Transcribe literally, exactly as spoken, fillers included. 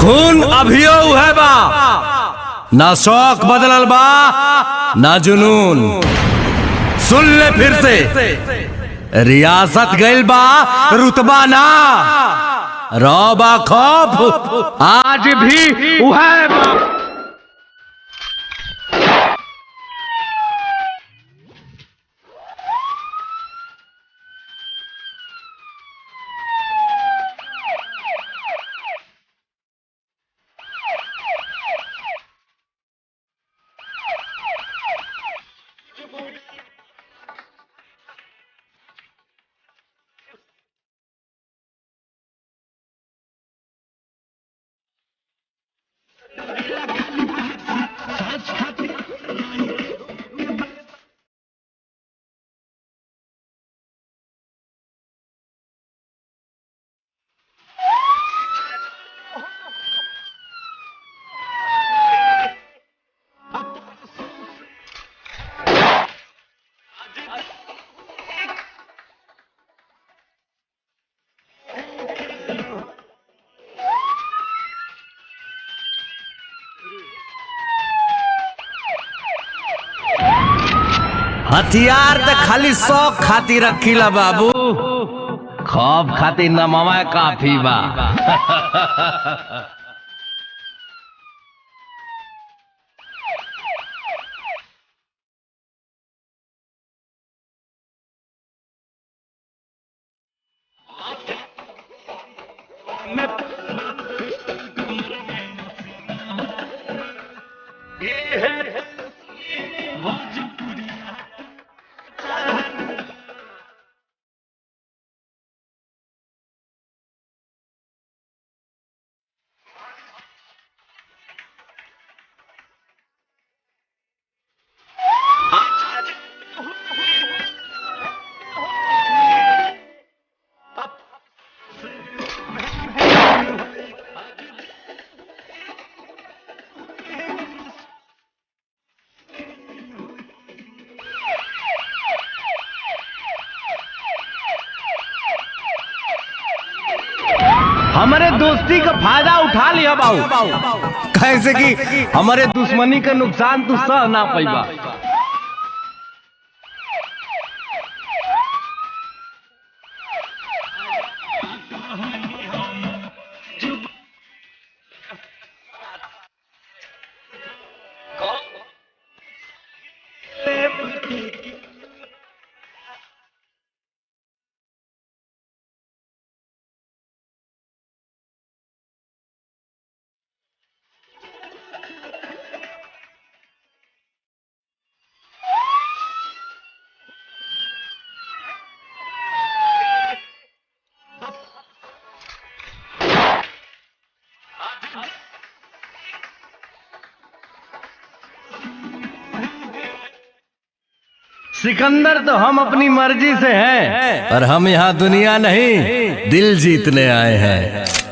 खून अभियो उहे बा, ना शौक बदलल बा, ना जुनून। सुन ले फिर से, रियासत गइल बा, रुतबा ना। रौब आ खौफ आज भी उहे बा। हथियार त खाली शौक खातिर रखीला बाबू, खौफ खातिर नमवा काफी बा। हमरे दोस्ती क फायदा उठा लिया बाबू, कैसे कि हमरे दुश्मनी क नुकसान तू सह ना पइबा। सिकंदर तो हम अपनी मर्जी से हैं, पर हम यहाँ दुनिया नहीं, दिल जीतने आए हैं।